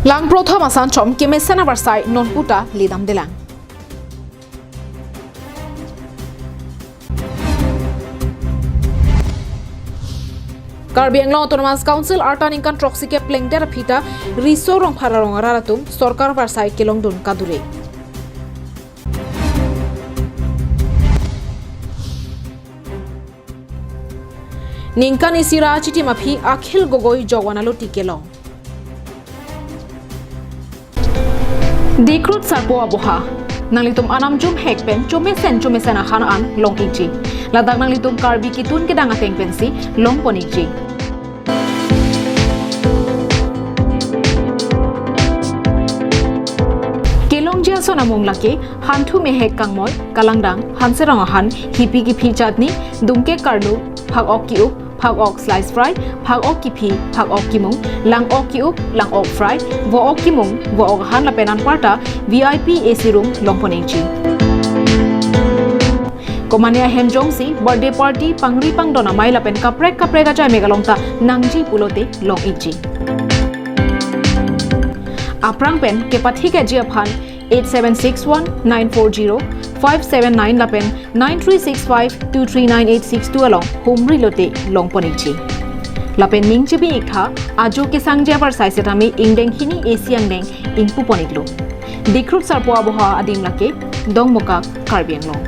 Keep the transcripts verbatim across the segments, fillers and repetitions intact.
Langprothom asanchom kemesen avarsai nonputa ledamdelang. Karbi Anglong Autonomous Council arta ningkan throksi keplengdet aphita Riso Rongphar arong arat atum sorkar avarsai kelongdun kadure. Ningkan isi ra achitim aphi Akhil Gogoi Jokvan aloti kelong. Dikrut Sarpo Aboha. Nanglitum anam jumhek pen chomesen chomesen ahan an long-ikji. Ladak nanglitum Karbi kitun kedang ateng pensi longpon-ikji. Kelongji ason amung lake Hanthu Mehek Kangmoi, Kalangdang, Hanserong Ahan, Hipi Kiphi Chatni, Dungke Karlu, Phak-ok Ki-up, Phak-ok Slice Fry, Phak-ok Kiphi, Phak-ok Kimung, Lang-ok Ki-up, Lang-ok Fry, Vo-ok Kimung, Vo-ok Ahan lapen anparta V I P A C room longpon-ikji. Komane ahem jongsi birthday party, pangri pangdon amei lapen kaprek kaprek ajai mek along ta nangji pulote long-ikji. Aphrang pen kepathikji aphan eight seven six one nine four zero five seven nine lapen nine three six five two three nine eight six two along humri lote longpon-ikji. Lapen ning chibi-iktha, ajo kesangji avarsai setame ingdeng hini A C angdeng ingpupon-iklo. Dikrut Sarpo Aboha adim lake Dongmukak, Karbi Anglong.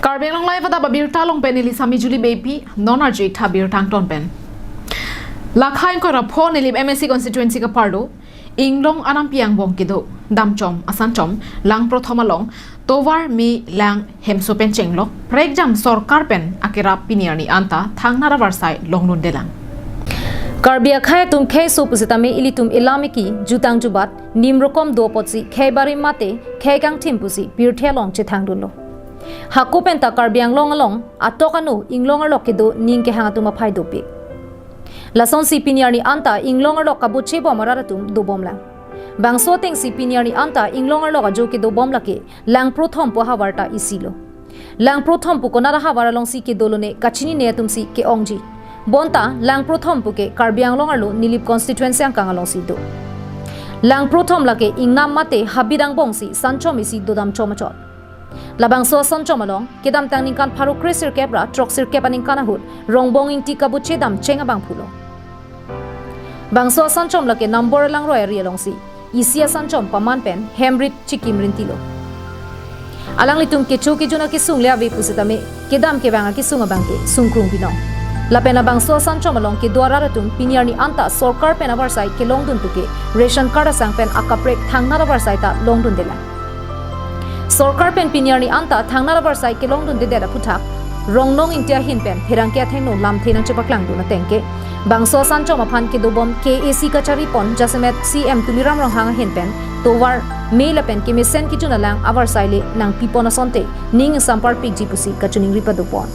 Karbi Anglong Live adap abirta along pen neli Sami Juli Beypi, non arju-iktha birta angton pen. Lakha ingkoi ra pho Nilip M A C constituency kaparlo, inglong anampi angbong kedo, damchom asanchom, Langprothom along, tovar, me, lang, hemso pen chenglok prekjam sorkar pen akerap pini arni anta thangnat avarsai longdundelang. Karbi akhei atum kheiso pusitame ilitum ilamiki jutang jubat nim rokom do apotsi khei barim mate khei kangthim pusi pirthe along chethangdunlo. Hako penta Karbi Anglong along atok anu inglong arlok kedo ning kehang atum aphai dopik. Lasonsi pini arni anta inglong arlok kabuchebom arat atum dobomlang. Bangso atengsi pini arni anta inglong arlok ajo kedobom lake Langprothom pu ahavar ta isilo. Langprothom pu konat ahavar alongsi kedolone kachinine atumsi ke-ongji. Bonta Langprothom pu ke Karbi Anglong arlo Nilip constituency angkang alongsi do. Langprothom lake ingnam mate habit angbongsi sanchom isi dodamchom achot. Labangso asanchom along kedamtang ningkan pharo kre sirkep ra throk sirkep aningkan ahut Rongbong Ingti kabuchedam cheng abangphulo. Bangso asanchom lake Nambor Langroi ari alongsi isi asanchom paman pen hemrit chikim rintilo. Alanglitum kecho kejun akesung le ave pusitame kedam kevang akesung abangke sungkrung binong. Lapen labangso asanchom along kedo arat atum pini arni anta sorkar pen avarsai kelongdun tuke ration card asang pen akaprek thangnat avarsai ta longdundelang. Sorkar pen pini arni anta thangnat avarsai kelongdundedet aphuthak Rongnong Ingti ahin pen pherangke athengno lamthe nangchepaklangdun atengke bangso asanchom aphan kedobom K A A C kacharipon jasemet C M Tuliram Ronghang ahin pen tovar, me lapen kemesen kejun alang avarsai le nangpipon asonte ning ingsamparpikji pusi kachiningri padopon.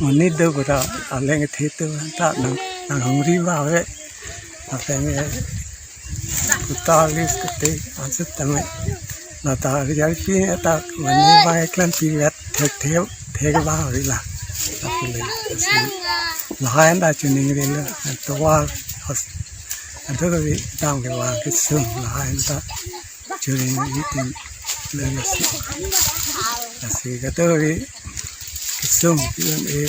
Monit do gura aleng the tu ta nang nanghumri ba ave. Ateng e kuta lis kete ansut tame. Nata rial pi ta mane ba eklan pi vet thek thek thek ba ave la. Apule si lahain ta chiningri lo tovar hos. Anto ri dam ke ba kesung lahain ta chiningri tin le lasi. Lasi kato ri kesung pin e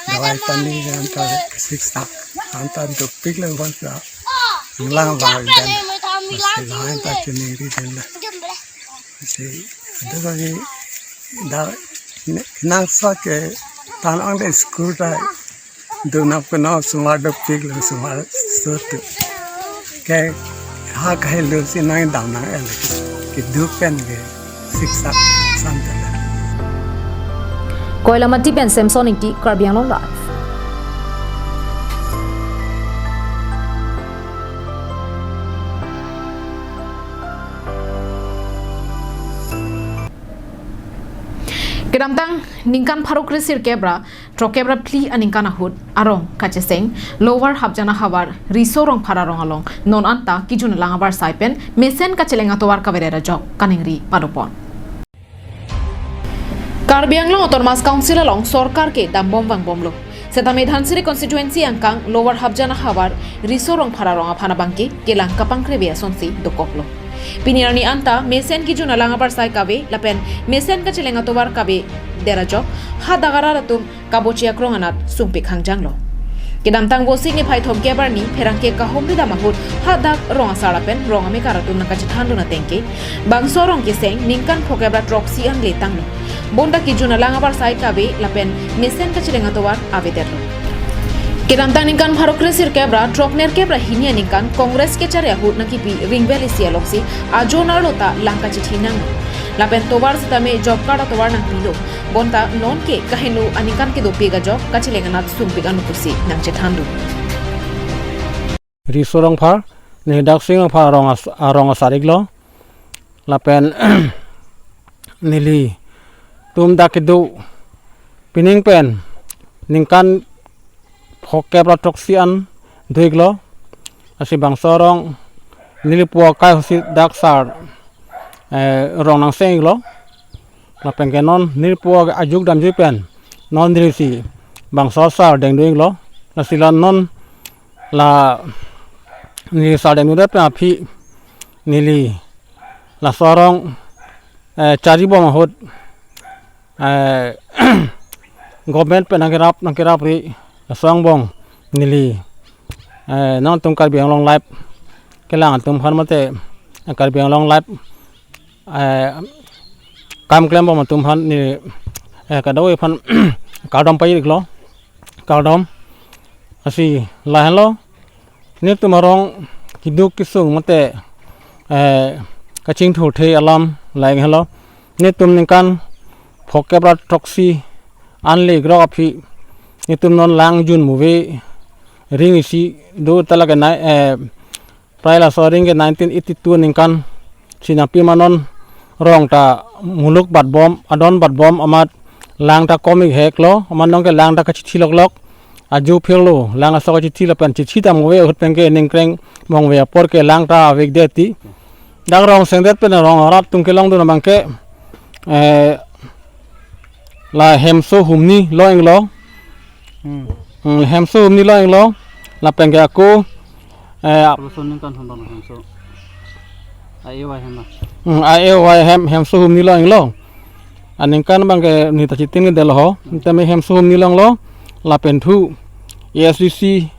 dawai pani anta siksak anta dopik lang bangsa lang ba dan. Lasi lahain ta chiningri dan la. Lasi anta lagi da nang sa ke tan ang de school ta dunap ke nang sumar dopik lang sumar sotu. Ke ha kahelo si nang dam nang el ke dupen ke siksak santala. Koilamati pen Samson Ingti, Karbi Anglong Live. Kedamtang ningkan pharo kre sirkep ra throkkep ra phli aningkan ahut arong kacheseng Lower Hapjana havar Riso Rongphar arong along non anta kejun alang avarsai pen mesen kacheleng atovar kavedet ajok kaningri padopon. Karbi Anglong Autonomous Council along sorkar ke dambom vangbomlo. Setame Dhansiri constituency angkang Lower Hapjan ahavar Riso Rongphar arong aphan abangke kelang kapangkreve asonsi dokoklo. Pini arni anta mesen kejun alang abarsai kave lapen mesen kacheleng atovar kave der ajok hadak arat atum kabochi akrong anat sungpik hangjanglo. Kedamtang Vosik niphai thomkep arni pherangke kahumri dam ahut hadak rong asar lapen rong amekar atum nangkachethandun atengke bangso arong keseng ningkan phokep ra throksi an le tanglo. Bonta kejun alang abarsai kave lapen mesen kacheleng atovar avedetlo. Kedamtang ningkan pharo kresirkep ra throknerkep ra hini aningkan Congress kechari ahut nangkipi ringvel isi aloksi ajo arlo ta lang kachethi nanglo. Lapen tovar setame job card atovar nangpilo. Bonta nonke kaheno aningkan kedopik ajok kacheleng anat sungpik anut pusi nangchethandun. Riso Rongphar, neli dak Sing Rongphar arong as-, arong asar iklo. Lapen nelitum dak kedo pining pen ningkan phokep ra throksi an do iklo. Lasi bangso arong neli pu akai ahutsi dak sar, eh, rong nangseng iklo. Lapen ke non neli pu ajuk damjui pen non nelisi bangso sar dengdun iklo. Lasi la non la neli sar dengdundet pen aphi neli laso arong, eh, charibom ahut, eh, government pen nangkerap, nangkerapri laso angbong neli, eh, nangtum Karbi Anglong Live kelang atum aphan mate Karbi Anglong Live, eh, kam klembom atum aphan neli, eh, kadokave aphan kardom pajir iklo, kardom. Lasi lahenlo, netum arong keduk kesung mate, eh, kachingthurthe alam lahenlo. Netum ningkan phokep ra throksi an le ikrok aphi netum non lang jun muve ring isi do ta lake nai, eh, prai laso ring ke nineteen eighty-two ningkan si nangpi ma non rong ta muluk batbom, adon batbom amat lang ta kom ik heklo, amat nonke lang ta kachethi loklok. Aju phirlo, lang asok kachethi lapen chethi tam muve ahut penke ningkreng mongve apor ke lang ta avekdet ti. Dak rong sengdet pen rong arat atum kelongdun abangke, eh, la hemso humni lo inglo. Hmm. Hmm, hemso humni lo inglo. Lapen ke ako, eh, Laso ningkan hum bang hemso. A A Y hem na. Hmm, A A Y hem, hemso humni lo inglo. Aningkan abangke neta chitin ke delo ho. Tame hemso humni lo inglo. Lapen thu A S D C,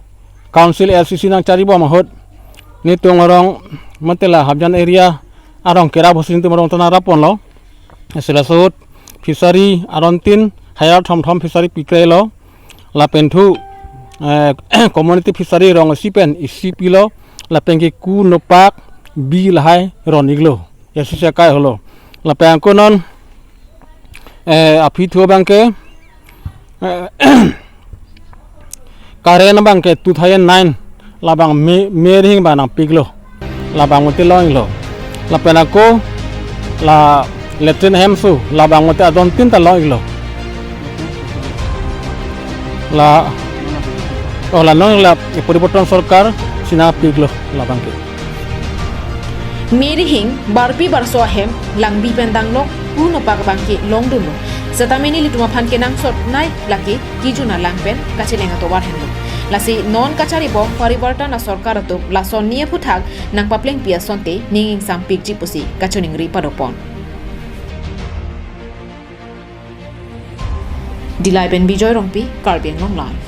Council A S D C nangcharibom ahut netum arong mate la Hapjan area arong kerap ahutsi netum arong ta nangrapponlo. Lasi laso ahut fishery aron tin, hairat thomthom fishery pikrelo. Lapen thu, eh, community fishery rong isi pen isi pilo. Lapen ke ku nopak bi lahai ron iklo. A S D C akai ahutlo. Lapen ako non, eh, aphi thu abangke, eh, current abangke two thousand nine labang May, May arihing abang nangpiklo. Labang mate lo inglo. Lapen ako la latrine hemso labang mate adon tin ta lo inglo. La, oh, la non la poriborton sorkar si nangpiklo labangke. May arihing barpi barso ahem langbi pen danglok ku nopak abangke longdunlo. Setame nelitum aphan kenangsot nai lake kejun alang pen kacheleng atovar henlo. Lasi non kacharibom poriborton asorkar atum lason ni aphuthak nangpaplengpi asonte ning ingsampikji pusi kachiningri padopon. Dillai pen Bijoy Rongpi, Karbi Anglong Live.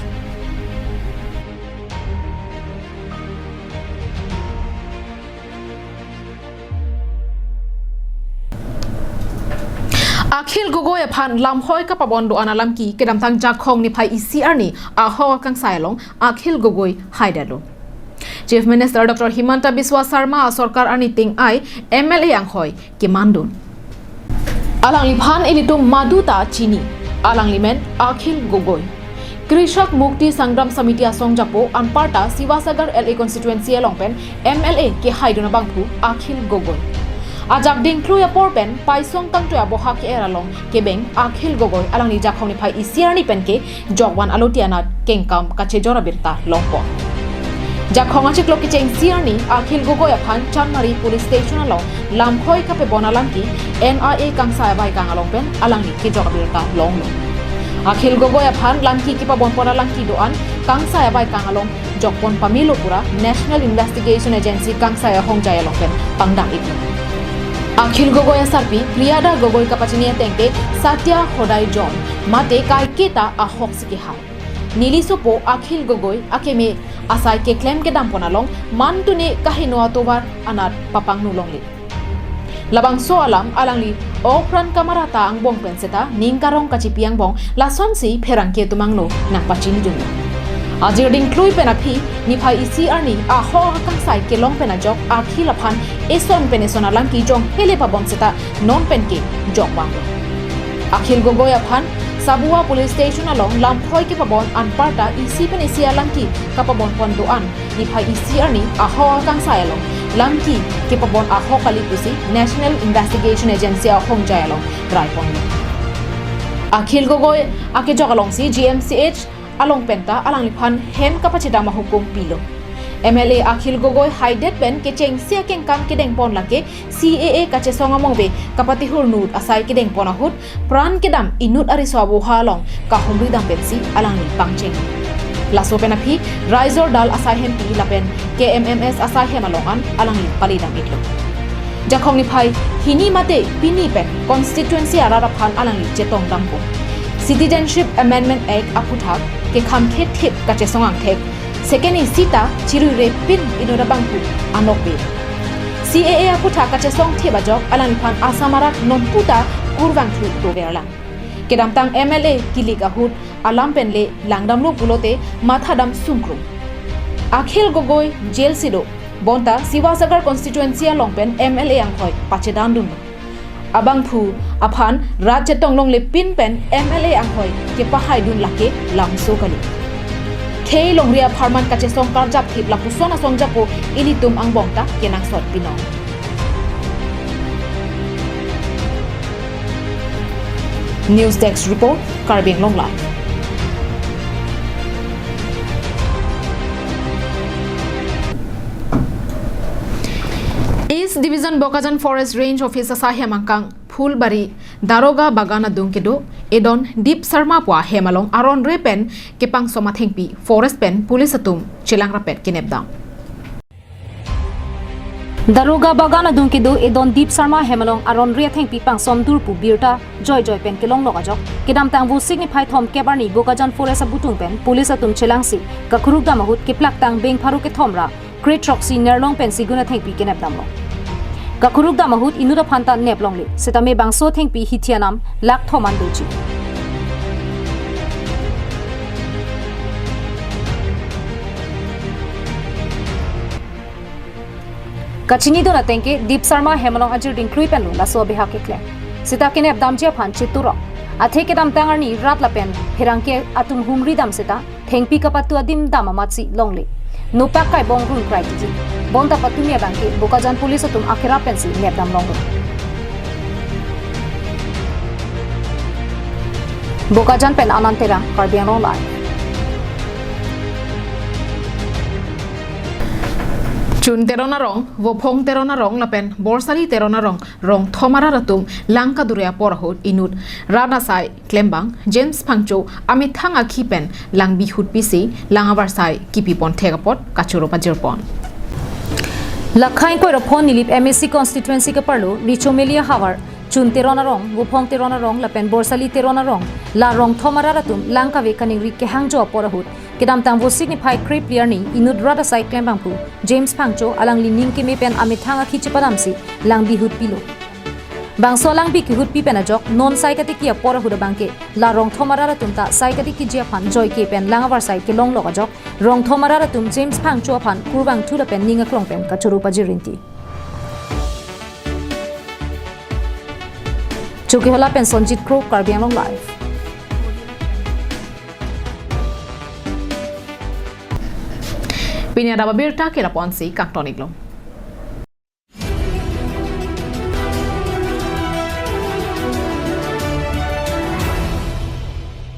Akhil Gogoi aphan lamhoi kapabon do-an alam ke kedamtang Jakhong niphai isi arni ahok akangsai along Akhil Gogoi haidetlo. Chief Minister Doctor Himanta Biswa Sarma asorkar arni ting ai M L A anghoi kemandun. Alangliphan ilitum maduta chini. Alanglimen Akhil Gogoi. Krishak Mukti Sangram Samiti asong japo anparta Sivasagar L A constituency along pen M L A kehaidun abangphu Akhil Gogoi. Ajak dingklui apor pen paisong tangtoi aboha ke-er along kebeng Akhil Gogoi alangli Jakhong niphai isi arni penke jokvan aloti anat kengkam kachejor abirta longpo. Jakhong achiklo kecheng isi arni Akhil Gogoi aphan Chanmari Police Station along lamhoi kapabon alam ke N I A kangsai abaikang along pen alangli kejok abirta longlo. Akhil Gogoi aphan langki kepabonpon alangki do-an kangsai abaikang along jokpon pamelo pura National Investigation Agency kangsai ahongjai along pen pangdang-iklo. Akhil Gogoi asarpi Priyada Gogoi kapachini ateng ke Satya Hodai John mate kaiketa ahok si kehai. Neli sopo Akhil Gogoi akeme asai keklem kedampon along mantune kaheno atovar anat papangno longle. Labangso alam alangli okpran kamarata angbong pen seta ning karong kachipi angbong lasonsi pherangke atum angno nangpachinidunlo. Ajir dingklui pen aphi niphai isi arni ahok akangsai kelong pen ajok Akhil aphan eson pen eson alangki jong hele pabon seta non pen ke jok vanglo. Akhil Gogoi aphan Sabua Police Station along lamphoi kepabon anparta isi pen isi alangki kapabonpon do-an niphai isi arni ahok akangsai along langki kepabon ahok kali pusi National Investigation Agency ahongjai along raiponlo. Akhil Gogoi akejok alongsi G M C H along penta alangliphan hem kapachedam ahukum pilo. M L A Akhil Gogoi haidet pen kechengsi akengkam kedengpon lake C A A kachesong among be kapatihur nut asai kedengpon ahut pran kedam inut ariso aboha along kahumri dam pensi alangli pangcheng. Laso pen aphi Raizor Dal asai hempi lapen K M M S asai hem along an alangli paledam-iklo. Jakhong niphai hini mate pini pen constituency arat aphan alangli chetong dampo. Citizenship Amendment Act aphuthak kekham khethip kachesong angthek second isi ta chirui repin inut abangphu anokbe. C A A aphuthak kachesong thip ajok alangliphan Assam arat nonputa kurvangthu toverlang. Kedamtang M L A kilik ahut alam pen le langdamlo pulote mathadam sungkrung. Akhil Gogoi jail si do, bonta Sivasagar constituency along pen M L A anghoi pachedandunlo. Abangphu aphan rat chetong longle pin pen M L A anghoi kepahaidun lake lamso kali. Khei longri apharman kachesong karjap thip lapuson asong japo ilitum angbong ta kenangsot pinon. News Desk Report, Karbi Anglong Live. East Division Bokajan Forest Range Office asai hem angkang Phulbari Daroga Bagan adung kedo Edon Deep Sharma pu ahem along aron re pen kepangsom athengpi forest pen police atum chelang rapet kenepdam. Daroga Bagan adung kedo Edon Deep Sharma hem along aron re athengpi pangsom dur pu birta joijoi pen kelonglok ajok, kedamtang Vosik niphai thomkep arni Bokajan Forest abutung pen police atum chelangsi kakuruk dam ahut keplak tang beng pharo kethom ra kre throksi nerlong pensi gun athengpi kenepdamlo. Kakuruk dam ahut inut aphan ta neplongle, setame bangso athengpi hithi anam lakh thom an doji. Kachinidun ateng ke Deep Sharma hem along ajir dingklui penlo laso abehak keklem. Seta kenepdamji aphan cheturok. Athe kedamtang arni rat lapen pherangke atum humri dam seta thengpi kapatu adim dam amatsi longle. Nopak kaibong run krai tiji. Bonta patumi abangke Bokajan police atum akerap pensi nepdam longlo. Bokajan pen Anand Terang, Karbi Anglong Live. Chun Teron arong, Vophong Teron arong lapen Borsali Teron arong, rong thom arat atum lang kadure apor ahut inut rat asai klembang James Phangcho amethang akhi pen lang bihut pisi lang avarsai kipipon thek apot kachoro pajirpon. Lakhai koi raphon Nilip M A C constituency keparlo Richomeli ahavar Chun Teron arong, Vophong Teron arong lapen Borsali Teron arong, la rong thom arat atum lang kave kaningri kehangjo apor ahut kedamtang Vosik niphai krepli arni inut rat asai klembangphu James Phangcho alangli ning keme pen amethang akhi chepadamsi lang bihut pilo. Bangso lang bi kehut pi pen ajok non sai katiki apor ahut abangke la rong thom arat atum ta sai katikiji aphan joike pen lang avarsai kelonglok ajok rong thom arat atum James Phangcho aphan kurvangthu lapen ning aklong pen kachoro pajir rinti. Chokihola pen Sonjit Kro, Karbi Anglong Live. Pini adap abirta ke lapu-ansi kangton-iklo.